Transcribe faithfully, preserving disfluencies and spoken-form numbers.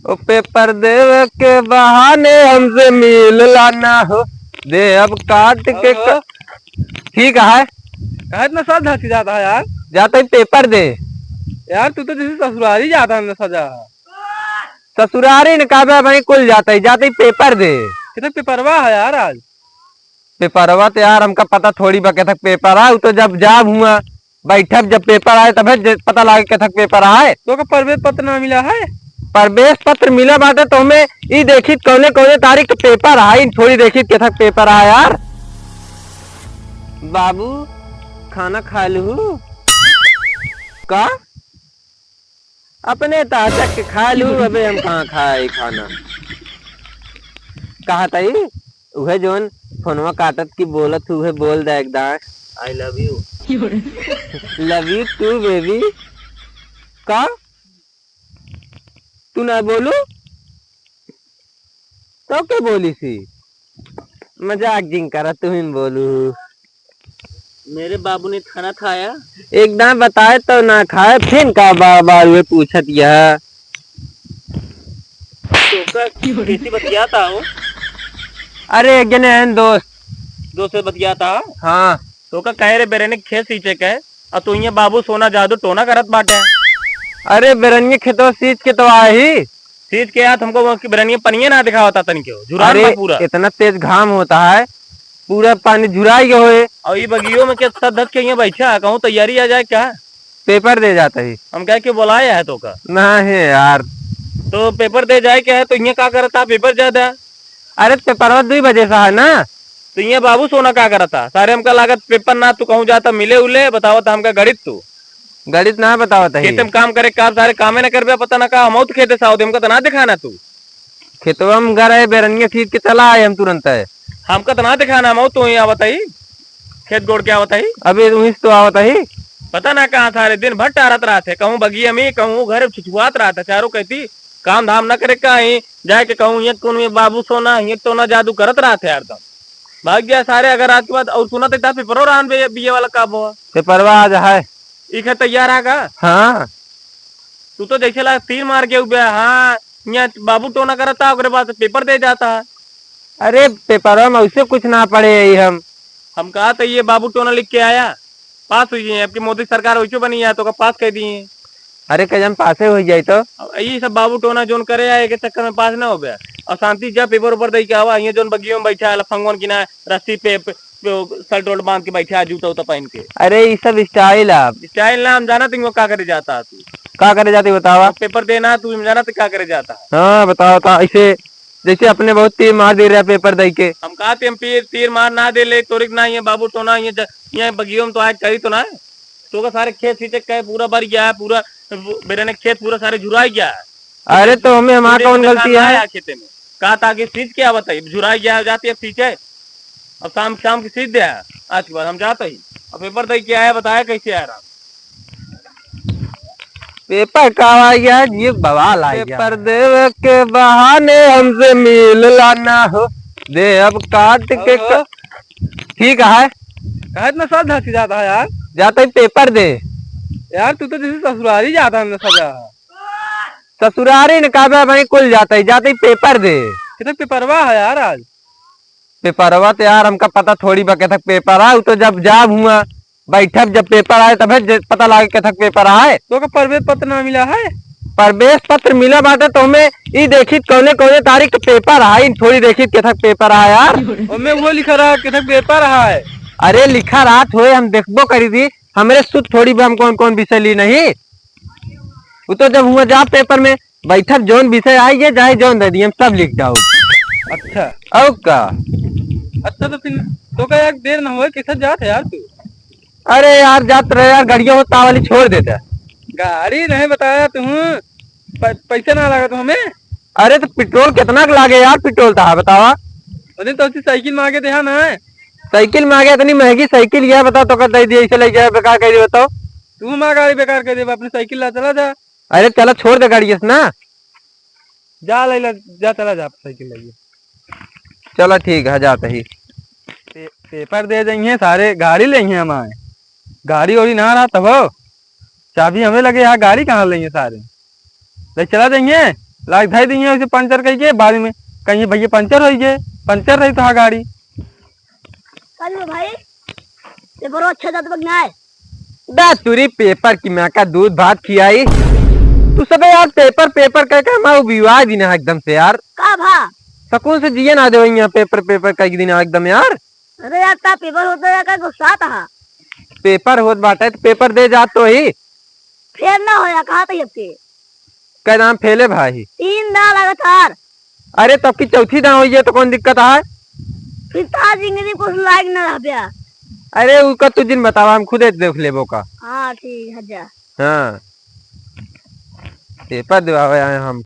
ओ पेपर देवे के बहाने हमसे मिल लाना हो, दे अब काट के और हो? क-, ठीक है। काहे इतना सर धसी जाता है यार? जाता ही पेपर दे। यार, तू तो जैसे ससुरारी जाता है ना सजा। ससुरारी न काबे भाई कुल जाता ही, जाता ही पेपर दे। कितना पेपरवा है यार आज? पेपरवा तो यार हमका पता थोड़ी बा केथक पेपर आए, उ तो जब जाब हुआ बैठब, जब पेपर आए तबे जे पता लागे केथक पेपर आए। तो का प्रवेश पत्र ना मिला है? प्रवेश पत्र मिला बाटे तो हमें ई देखित कौने कौने तारीख के पेपर आए, थोड़ी देखित केथक पेपर आए यार। बाबू, खाना खा लू? का? अपने ताचक के खा लू, अबे हम कहाँ खाए खाना? कहा तई, उहे जौन फोनवा काटत की बोलत हु, उहे बोल दे एक दाएं। I love you। Love you too, baby। का? तू ना बोलू? तो के बोली सी? मजाक जिन करा, तू ही बोलू। मेरे बाबू ने खाना खाया? एकदम बताए तो ना खाए, फिर का बार बार वे पूछत यह? तो का कैसी बतियाता हो? अरे एक जने हैं दोस्त। दोस्त से बतियाता? हाँ। तो का कहे रे बेरने खेत सींचे के, और तू ये बाबू सोना जादू टोना करत बाटे। अरे बेरनिया खेतवा सींच के तो आही। सींच के यार, हमको वो कि बेरनिया पनिया ना दिखावता तनिको, झुरान अरे, बा पूरा। इतना तेज घाम होता है, पूरा पानी झुराई गए होए। और ये बगियो में क्या सर धस के ये बैठा है, कहूँ तैयारी आ जाए क्या? पेपर दे जाता ही। हम कहे कि बुलाया है तो का? ना है यार। तो पेपर दे जाए क्या है, तो ये का करता पेपर ज्यादा? अरे, पेपरवा दुई बजे से है ना। तो ये बाबू सोना का करता? सारे हमका लागत पेपर ना, तू कहूँ जाता मिले उले, बतावत हमका गणित तू। गणित ना बतावत है। खेते में काम करे का, सारे कामे ना करबे, पता ना का, हम तो खेते से आवत, हमका तो ना दिखाना तू। खेतवा में घर है, बेरनिया खींच के चला आए हम तुरंत है। हमका तो ना दिखाना, हम तो यहाँ बताई, खेत गोड़ के आवत ही। अबे वहीं से तो आवत ही। पता ना कहाँ सारे दिन भर टारत रहत है, कहूँ बगिया में, कहूँ घर छुछुआत रहत है, चारों कहती काम धाम ना करे का ही, जाए के कहूँ ये कौन ये बाबू सोना, ये टोना जादू करत रहत है हरदम। भाग गया सारे, अगर रात के बाद और सुना तो पेपरो रहन बे, बीए वाला का बोआ। पेपरवा आज है। ई खे तैयार है का? हाँ। तू तो जैसे ला तीर मार के उबे, हाँ, यहाँ बाबू टोना करता, ओकरे बाद पेपर दे जाता है। अरे, पेपरवा में वैसे कुछ ना पढ़े ही हम। हम कहा था, ये बाबू टोना लिख के आया, पास हुई है, अब की मोदी सरकार वैसे बनी है, तो का पास कर दी है। अरे, कजम पासे हो जाए तो। अब ये सब बाबू टोना जोन करे आए के चक्कर में पास ना हो गया। और शांति जा पेपर ऊपर दे के आवा, ये जोन बगियों में बैठा है, लफंगवन की ना रस्सी पे, पे, पे शर्ट वर्ट बांध के बैठा है, जूता उता पहन के। अरे, ये सब style है। Style ना, हम जाना तुमको का करे जाता है तू। का करे जाते बतावा? पेपर देना, तू हम जाना तो का करे जाता है। हाँ, बताओ, बताओ, ऐसे जैसे अपने बहुत तीर मार दे रहा पेपर दे के। हम कहा थे, हम पीर, तीर मार ना दे ले, तोरिक ना, ये बाबू टोना, ये ज-, ये बगियों में तो आज करी तो ना। तो का सारे खेत सींचे कहे पूरा भर गया है, पूरा बेरे ने खेत पूरा सारे झुराई गया है। अरे तो हमें, हमारा पूरे कौन खेत में गलती धान है? आया खेते में। कहा था कि सींच के आवत है, झुराई गया जाती है सींचे। अब शाम, शाम की सींच दे आया। आज के बाद हम जाते ही। अब पेपर दे के आया, बताया कैसे आया राम। पेपर का आ गया, ये बवाल आ गया। पेपर देवे के बहाने हमसे मिल लाना हो, दे अब काट के क-, ओहो। ठीक है। काहे इतना सर धसी जाता है यार? जाता ही पेपर दे। यार, तू तो जैसे ससुरारी जाता है ना सजा। ससुरारी न काबे भाई कुल जाता ही, जाता ही पेपर दे। कितना पेपरवा है यार आज? पेपरवा तो यार हमका पता थोड़ी बा केथक पेपर आए, उ तो जब जाब हुआ बैठब, जब पेपर आए तबे जे पता लागे केथक पेपर आए। तो का प्रवेश पत्र ना मिला है? प्रवेश पत्र मिला बाटे तो हमें ई देखित कौने कौने तारीख के पेपर आए, थोड़ी देखित केथक पेपर आए यार। ओमे वो लिखा रहा केथक पेपर है। अरे लिखा रात होए हम देखबो करी थी, हमरे सुत थोड़ी बा हम कौन कौन विषय ली नहीं। उ तो जब हुआ जाब पेपर में बैठब, जौन विषय आई है, चाहे जौन दे दिए, हम सब लिख जाओ। अच्छा। और का? अच्छा, तो फिर तो का यार देर ना होए, किधर जात है यार तू? अरे यार, जात रहे यार, गाड़िया हो तावाली छोड़ देता। गाड़ी नहीं बताया तू, प-, पैसे ना लगा तू हमें। अरे तो पेट्रोल कितना के लागे यार, पेट्रोल था बतावा। अरे तो अच्छी साइकिल मांगे थे ना। साइकिल मांगे, इतनी महंगी साइकिल यह बताओ, तो का दे दिए, इसे ले जाए, बेकार कर दिए, बताओ। तू हमारा गाड़ी बेकार कर दे, अपनी साइकिल ला चला जा। अरे चला, छोड़ दे गाड़ी से ना। जा ले ला, जा चला जा, साइकिल लइए। चला ठीक है, जात ही। पे-, पेपर दे देंगे सारे, गाड़ी लेंगे हमारे। गाड़ी ओड़ी ना रहा तब हो। चाबी हमें लगे, यहाँ गाड़ी कहाँ लेंगे सारे? ले चला देंगे। लाग धई दिए उसे पंचर कह के, बाद में कहिए भैया पंचर हो गए, पंचर रही तो हाँ गाड़ी। कल भाई, पेपरो अच्छा जात बा कि नाय? दा तुरी पेपर की माँ का दूध भात खियाई। तू सबे यार पेपर पेपर कह के हमारा विवाह दिन है एकदम से यार। का भा? सकून से जिए ना देवे यहाँ पेपर पेपर कह के दिन है एकदम यार। अरे यार, ता पेपर होता है का गुस्सा था? पेपर होत बाटे तो पेपर दे जात तो ही। फेल ना होया, कहा था ये? कै दाम फेले भाई? तीन दाम लगातार। अरे तब की चौथी दाम होइए तो कौन दिक्कत है? फिर तो आज इंग्लिश कुछ लायक न रह गया। अरे उका तू जिन बतावा, हम खुदे देख लेबो का। हाँ ठीक है जा। हाँ, पेपर देवावे आए हम।